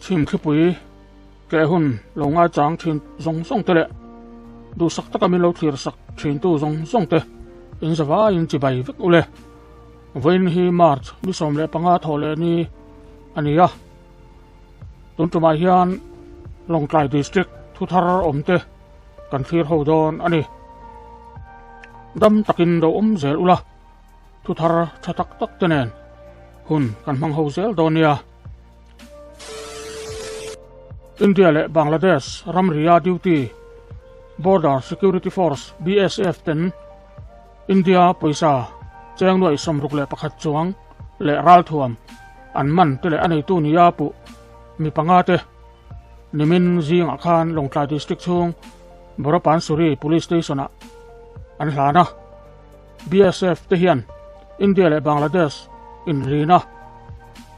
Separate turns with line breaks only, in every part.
Chhim thlipui tleh hun lo ngaichang thin zawng zawng te leh duhsak taka min lo thlir sak thintu zawng zawng te in zavaiin chibai vek ule. Vawiin hi March ni 15 thawh leh ni a ni a, tun tumah hian Lawngtlai District thuthar awm te kan thlir ho dawn a ni. Dam takin do awm zel ula, thuthar tha tak tak te nen hun kan hmang ho zel dawn nia. India leh Bangladesh ramria duty Border Security Force BSF ten India pawisa cheng nuaih 61 chuang leh ralthuam an man te leh a neitu nia puh mi panga te nimin zingah khan Lawngtlai District chhung Borapansuri Police Station-ah an hlan a. BSF te hian India leh Bangladesh inrina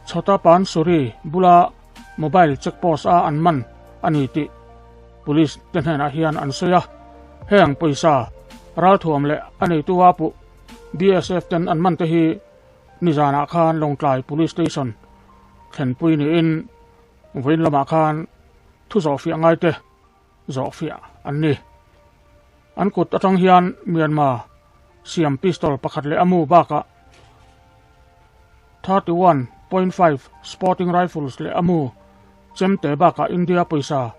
Chhota Pansuri bula mobile check post a an man a ni tih Police te hnenah hian an sawi a, heng pawisa ralthuam leh a neitu a puh BSF ten an man te hi nizanah khan Lawngtlai Police Station thlenpui niin vawiin lamah khan thu zawhfiah ngaite zawhfiah an ni. An kut atang hian Myanmar siam pistol pakhat leh a mu bakah 31.5 sporting rifles leh a mu Chemte bakah India pawisa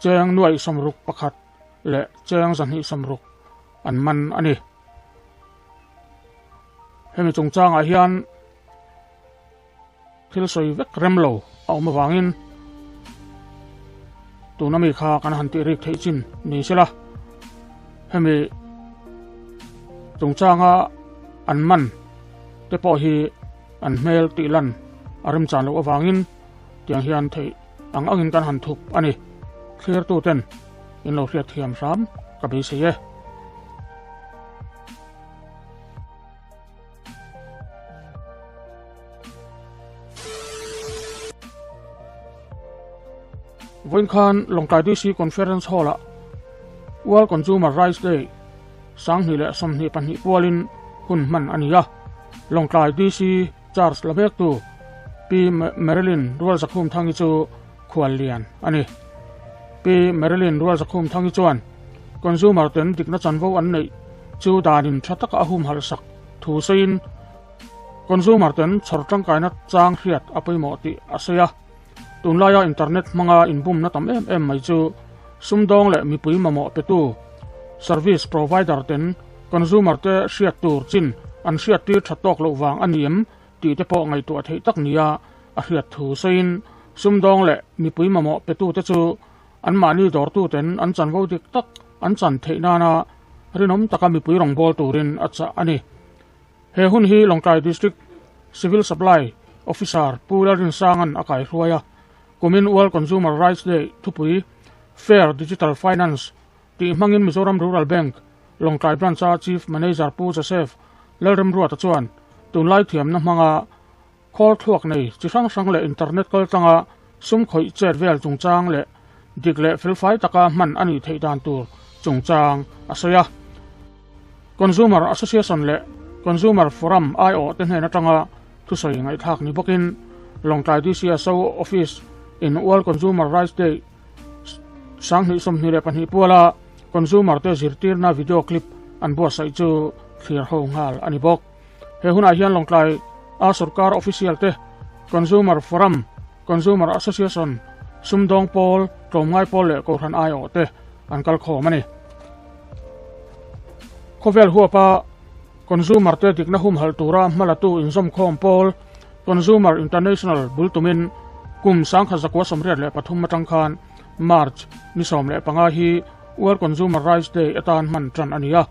cheng nuaih 61 leh cheng 260 an man a ni. Hemi chungchangah hian thil sawi vek rem lo a awm avangin tuna mi kha kan han tih rik theih chin ni sela hemi chungchanga an man te pawh hi an hmel tih lan a remchan loh avangin Tiang hian theih ang angin kan han thup a ni. Thlirtuten in lo hriat thiam hram ka beisei e. Vawiin khan Lawngtlai DC Conference Hall-ah World Consumer Rights Day 2022 pualin hun hman a ni a. Lawngtlai DC Charge la mektu Pi Marilyn Rualzakhumthangi chu khual lian a ni. Pi Marilyn Rualzakhumthangi chuan consumer ten dikna chanvo an neih chu danin tha taka a humhalh sak thu sawiin consumer ten chhawr tangkaina chang hriat a pawimawh tih a sawi a. Tunlaia internet hmanga inbumna tam em em mai chu sumdawng leh mipui mamawh petu service provider ten consumer te hriat tur chin an hriattir tha tawk loh vang a ni em tih te pawh ngaihtuah theih tak nia a hriat thu sawiin sumdawng leh mipui mamawh petu te chu anmahni dawrtu ten an chanvo dik tak an chan theih nana rinawm taka mipui rawngbâwl turin a chah a ni. He hun hi Lawngtlai District Civil Supply Officer Pu Lalrinsanga'n a kaihruai a, kumin World Consumer Rights Day thupui Fair Digital Finance tih hmangin Mizoram Rural Bank Lawngtlai Branch-a Chief Manager Pu Joseph Lalremruata chuan tunlai thiamna hmanga khawl thluak nei chi hrang hrang leh internet kaltlanga sum khawih chet vel chungchang leh dik leh felfai taka hman a nih theih dan tur chungchang a sawi a. Consumer Association leh Consumer Forum aiawh te hnen atanga thusawi ngaihthlak ni bawkin Lawngtlai DCSO Office in World Consumer Rights Day 2022 puala consumer te zirtirna video clip an buatsaih chu thlir ho nghal a ni bawk. He hunah hian Lawngtlai a sorkar official te, Consumer Forum, Consumer Association, sumdawng pawl, tlawmngai pawl leh kohhran aiawh te an kal khawm a ni. Khawvel huapa consumer te dikna humhalh tura hmalatu inzawmkhawm pawl Consumer International bul tumin kum 1983 atang khan March ni 15 hi World Consumer Rights Day atan hman tan a ni a.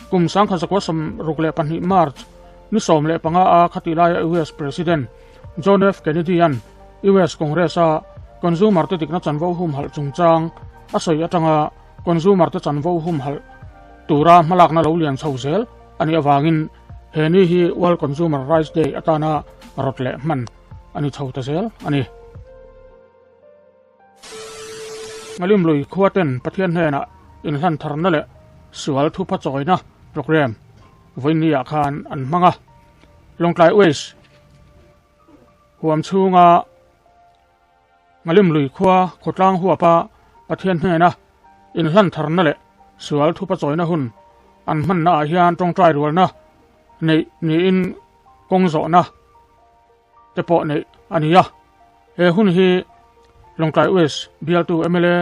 Kum 1962 March ni 15 a khatih laia US President John F. Kennedy-a'n US Congress-a consumer te dikna chanvo humhalh chungchang a sawi atanga consumer te chanvo humhalh tura hmalakna lo lian chho zel a nih avangin he ni hi World Consumer Rights Day atana rawt leh hman a ni chho ta zel a ni. Ngalim lui khua ten Pathian hnenah inhlan tharna leh sual thupha chawina program vawiinniah khan an hmang a. Lawngtlai Waste huam chhunga. Ngalim lui khua khawtlang huapa Pathian hnena inhlan tharna leh sual thupa chawina hun an hmanna ah hian tawngtai rualna neih niin kawng zawhna te pawh neih a ni a. He hun hi Lawngtlai West bialtu mla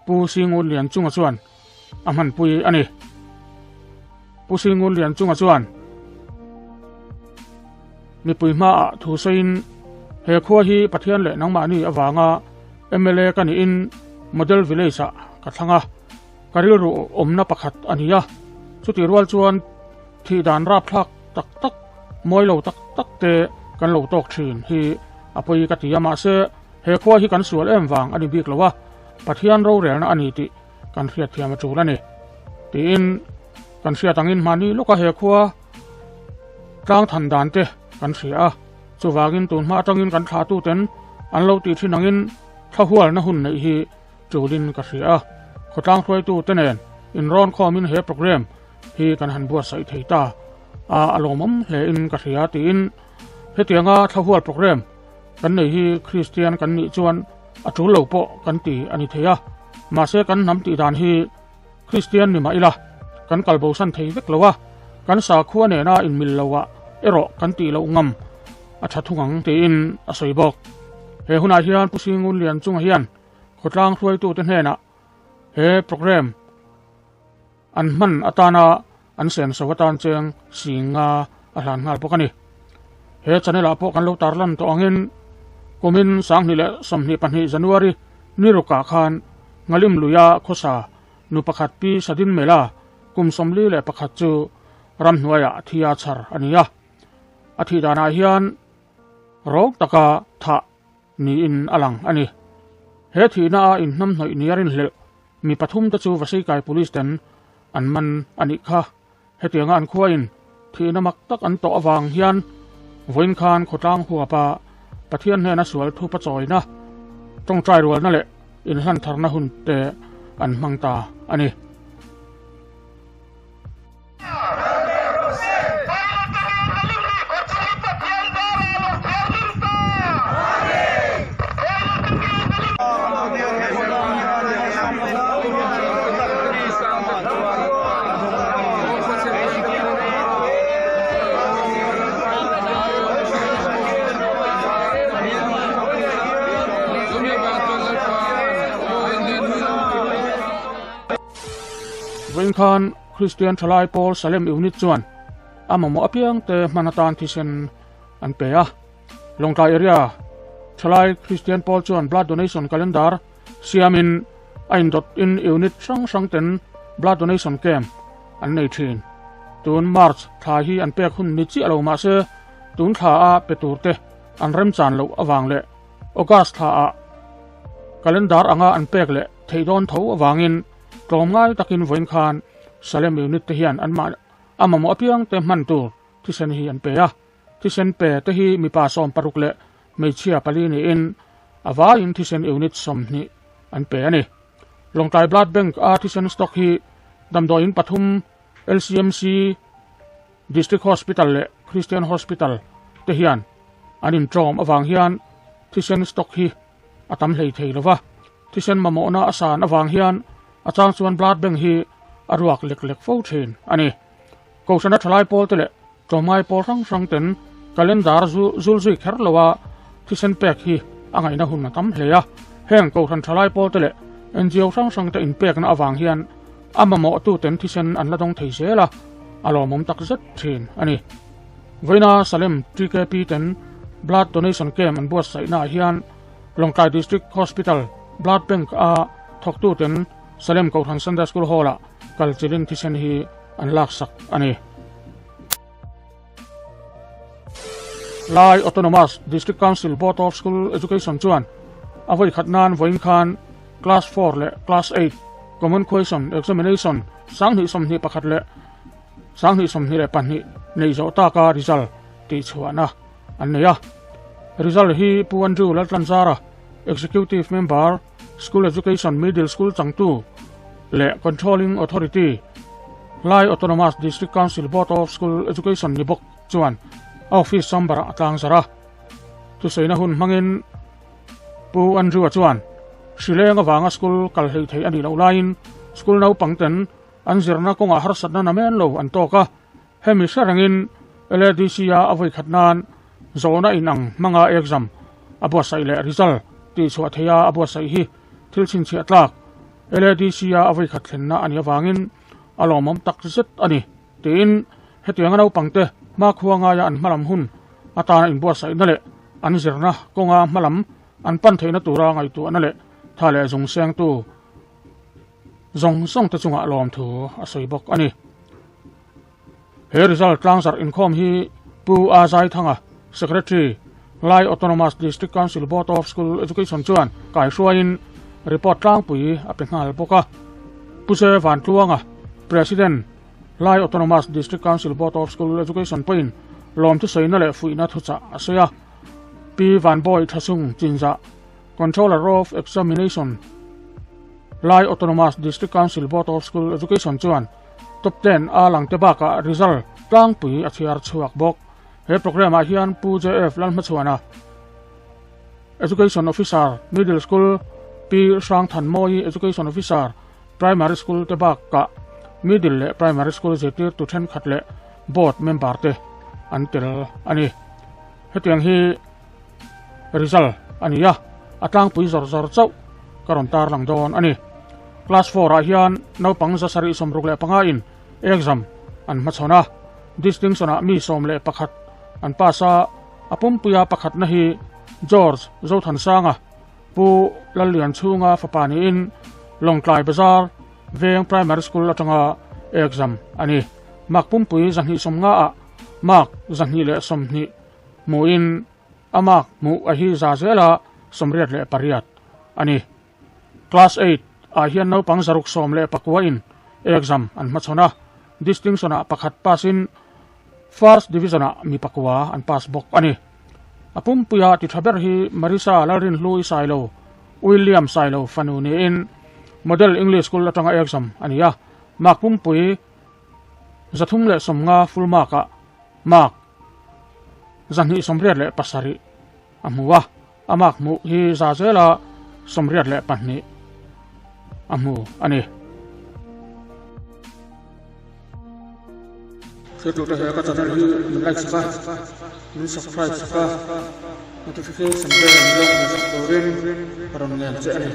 Pu Singun Lianchunga chuan a hmanpui a ni. Pu Singun Lianchunga chuan mipui hmaah thu sawiin he khua hi Pathian leh nangmahni avanga mla ka niin Model Village-ah ka thlang a, ka rilru awmna pakhat a ni a, chutih rual chuan thih dan rapthlak tak tak, mawi lo tak tak te kan lo tawk thin hi a pawi ka ti a, mahse he khua hi kan sual em vang a ni bik lo a, Pathian rorelna a ni tih kan hriatthiam a tul a ni tiin kan hriat angin mahni lawka he khua tlang than dan te kan hria a, chuvangin tun hma atangin kan thlah tuten an lo tih thin angin thlahualna hun neih hi tulin ka hria a, khawtlang hruaitu te nen inrawn khawmin he program hi kan han buatsaih thei ta a, a lawmawm hle in ka hria tiin hetianga thlahual program kan nei hi Kristian kan nih chuan a tul lo pawh kan ti a ni thei a, mahse kan hnam tih dan hi Kristian ni mah ila kan kal bosan thei vek lo a, kan sakhua nena inmil lo ah erawh kan tih loh ngam a tha thung ang tiin a sawi bawk. He hunah hian Pu Singun Lianchunga hian khawtlang hruaitute hnenah he programme An hman atana an senso atan cheng singa a hlan nghal bawk a ni. He channel ah pawh kan lo tarlan tawh angin kumin 2022 January ni rukah khan Ngalim luia khawsa nu pakhat Pi Sadin Mela kum 41 chu ramhnuaiah thi a chhar a ni a. A thih danah hian rawng taka thah niin a lang a ni. He thihna a inhnamhnawih ni a rinhlelh mi pathum te chu Vaseikai Police ten an man a nih kha. Hetianga an khuain thihna mak tak an tawh avang hian vawiin khan khawtlang huapa Pathian hnena sual thupa chawina, tawngtai rualna leh inhlantharna hun te an hmang ta a ni. Vawiin khan Kristian Thalai Pawl Salem Unit chuan a mamawh apiang te hman atan thisen an pe a. Lawngtlai Area Thalai Kristian Pawl chuan Blood Donation Calendar siamin a indawt in unit hrang hrang ten Blood Donation Camp an nei thin. Tun March thla hi an pek hun ni chiah lo mahse tun thla a pe tur te an remchan loh avang leh August thla ah Calendar anga an pek leh theih dawn tho avangin Tlawmngai takin vawiin khan Salem unit te hian an mah a mamawh apiang te hman tur thisen hi an pe a. Thisen pe te hi mipa 16 leh hmeichhia pali niin a vaiin thisen unit 20 an pe a ni. Lawngtlai Blood Bank a thisen stock hi damdawiin pathum LCMC, District Hospital leh Christian Hospital te hian an inṭawm avang hian thisen stock hi a tam hlei thei lova, thisen mamawhna a san avang hian a chang chuan blood bank hi a ruak lek lek fo thin a ni. Kohhrana thalai pawl te leh tlawmngai pawl hrang hrang ten calendar zul zui kher loa thisen pek hi a ngaihna hun a tam hle a, heng kohhran thalai pawl te leh NGO hrang hrang te inpekna avang hian a mamawh tu ten thisen an la dawng thei zel a, a lawmawm tak zet thin a ni. Vawiina Salem TKP ten Blood Donation Camp an buatsaihnaah hian Lawngtlai District Hospital Blood Bank a thawktu ten Salem Kohhran Sunday School Hall-ah kal chilin thisen hi an laksak a ni. Lai Autonomous District Council Board of School Education chuan a vawi khat nan vawiin khan Class 4 leh Class 8 Common Question Examination 2021 leh 2022 neih zawh taka result tihchhuahna an nei a. Result hi Pu Andrew Laltlanzara, Executive Member, School Education Middle School changtu leh Controlling Authority, Lai Autonomous District Council Board of School Education ni bawk chuan a office chamber-ah a tlangzarh a. Thusawiina hun hmangin. Pu Andrew-a chuan, Hrileng avanga school kal hlei thei a nih loh laiin school naupangten an zirna kawngah harsatna namen lo an tawk a, hemi hre rengin LADC-a a vawikhat nan zawhna inang hmanga exam a buatsaih leh result tihchhuah theiha a buatsaih hi thil chhinchhiah tlak LADC-a a vawikhat thlenna a nih avangin a lawmawm tak zet a ni tiin hetianga naupangte hmakhua ngaia an hmalam hun atana inbuatsaihna leh an zirna kawnga hmalam an pan theihna tura ngaihtuahna leh tha leh zung sengtu zawng zawng te chungah lawmthu a sawi bawk a ni. He result tlangzarh inkhawm hi Pu A Zaithanga, Secretary, Lai Autonomous District Council Board of School Education chuan kaihruaiin report tlangpui a pe nghal bawk a. Pu Che Vantluanga, President, Lai Autonomous District Council Board of School Education pawhin lawmthu sawina leh fuihna thuchah a sawi a. Pi Vanbawi Thasung Chinzah, Controller of Examination, Lai Autonomous District Council Board of School Education chuan Top 10 a langte bakah result tlangpui a chhiar chhuak bawk. He programme ah hian Pu JF Lalhmachhuana, Education Officer, Middle School, Pi Hrangthanmawi, Education Officer, Primary School te bakah Middle leh Primary School zirtirtu thenkhat leh Board member te an tel a ni. Hetiang hi result a ni a, a tlangpui zawr zawr chauh ka rawn tarlang dawn a ni. Class four ah hian naupang 765 in exam an hmachhawn a, distinction ah mi 11 an pass a, a pumpuia pakhatna hi George Zothansanga, Pu Lallianchhunga fapa niin Lawngtlai Bazar Veng Primary School atanga exam a ni. Mark pumpui 250 ah mark 220 hmuhin a mark hmuh a hi za zela 88 a ni. Class eight ah hian naupang 619 in exam an hmachhawn a, distinction ah pakhat pass in first division ah mi pakua an pass bawk a ni. A pumpuia ti tha ber hi Marisa Lalrinhlui Sailo, William Sailo fanu niin Model English School atanga exam a ni a, mark pumpui 350 full mark ah mark 287 a hmu a, a mark hmuh hi za zela 82 a hmu a ni. Hriatute he ka channel hi min like sak a, min subscribe sak a, notification bell min lo hmuh sak turin ka rawn ngen che a ni.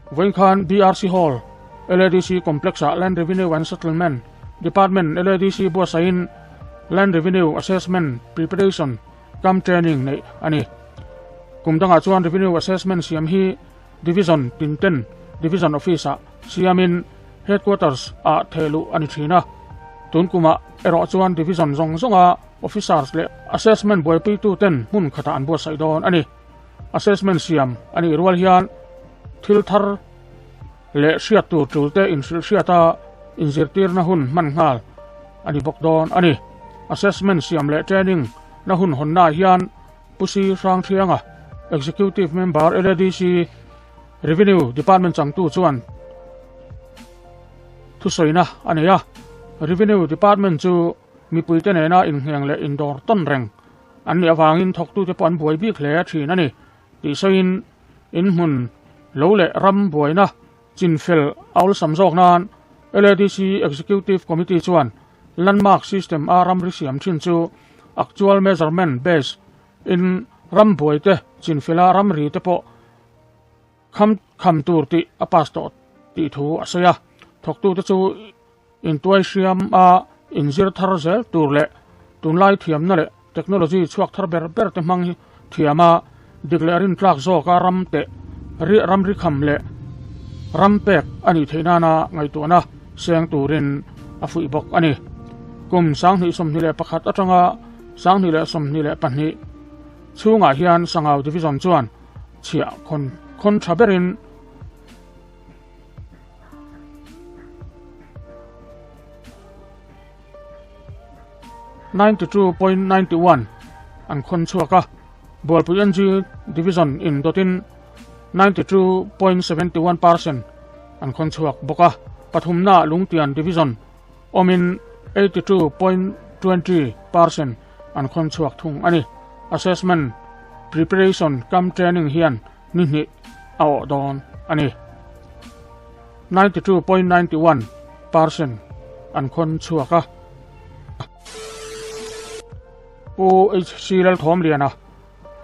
Vawiin khan BRC Hall, LADC Complex-ah Land Revenue and Settlement Department, LADC, buatsaihin Land Revenue Assessment Preparation cum Training neih a ni. Kum dangah chuan Revenue Assessment siam hi Division tin ten Division Office-ah siamin Headquarters-ah thehluh a ni thin a. Tun kumah erawh chuan Division zawng zawnga Officers leh Assessment buaipuitu ten hmun khatah an buatsaih dawn a ni. Assessment siam a nih rual hian thil thar leh hriat tur tul te inhrilh hriata inzirtirna hun hman nghal a ni bawk dawn a ni. Assessment siam leh training na hun hawnnaah hian Pu Si Hrangthianga, Executive Member LADC Revenue Department changtu chuan thusawina a nei a. Revenue Department chu mipuite nena inngeng leh indawr tawn reng An nih avangin thawktute pawh an buai bik hle thin a ni tih sawiin inhmun lo leh ram buaina chinfel a awlsam zawk nan LADC Executive Committee chuan Landmark System a ramri siam thin chu Actual Measurement Base in ram buaite chinfela ramri te pawh Kham kham tur tih a pass tawh tih thu a sawi a, thawktute chu intuai hriam a inzir thar zel tur leh tunlai thiamna leh technology chhuak thar ber ber te hmang hi thiam a, dik leh rintlak zawka ram teh ramri kham leh ram pek a nih theih nana ngaihtuahna seng turin a fuih bawk a ni. Kum 2021 atanga 2022 chhungah hian Sangau Division chuan chhiah khawn khawn tha berin 92.91 an khawn chhuak a, Bualpui NG Division in dawtin 92.71 percent an khawn chhuak bawk a, pathumna Lungtian Division awmin 82.20 percent an khawn chhuak thung a ni. Assessment. Preparation cum Training hian ni hnih a awh dawn a ni. 92.91 percent an khawn chhuak a. Pu HC Lalthawmliana,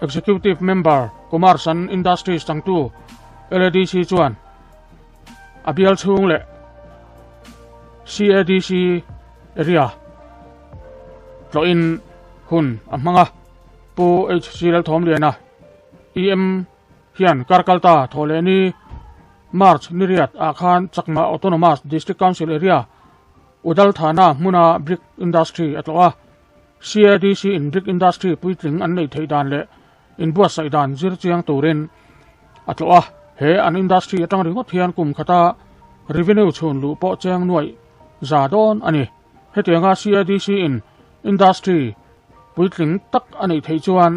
Executive Member, Commerce and Industries changtu LADC chuan a bial chhung leh CADC area tlawhin hun a hmang a. Pu HC Lalthawmliana, EM, hian kar kalta thawhlehni March niriat ah khan Chakma Autonomous District Council Area Udalthana hmuna Brick Industry a tlawh a. CADC in Brick Industry puitling an neih theih dan leh inbuatsaih dan zir chiang turin a tlawh a. He an industry atang ringawt hian kum khata revenue chhun luh pawh cheng nuaih za dawn a ni. Hetianga CADC in industry puitling tak a neih theih chuan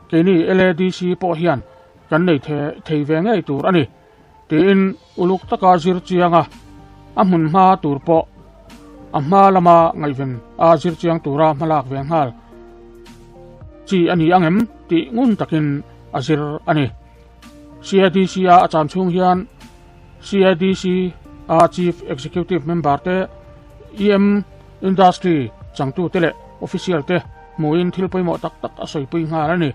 keini LADC pawh hian kan nei thei ve ngei tur a ni tiin uluk taka zir chiang a, a hmun hma tur pawh a hma lama ngaihven a zir chiang tura hmalak ve nghal chi a ni ang em tih ngun takin a zir a ni. CADC a a chan chhung hian CADC a Chief Executive Member te, EM Industry changtute leh official te hmuhin thil pawimawh tak tak a sawipui nghal a ni.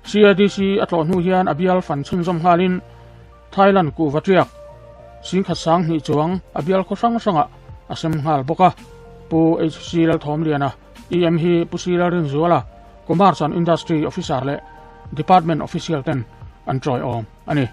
CADC a tlawh hnu hian a bial fan chhunzawm nghalin Thailand kuhva tiak singkhat sang hnih chuang a bial khaw hrang hrangah a sem nghal bawk a. Pu HC Lalthawmliana, EM hi Pu C Lalrinzuala, Commerce and Industry Officer leh Department Official ten an tawiawm a ni.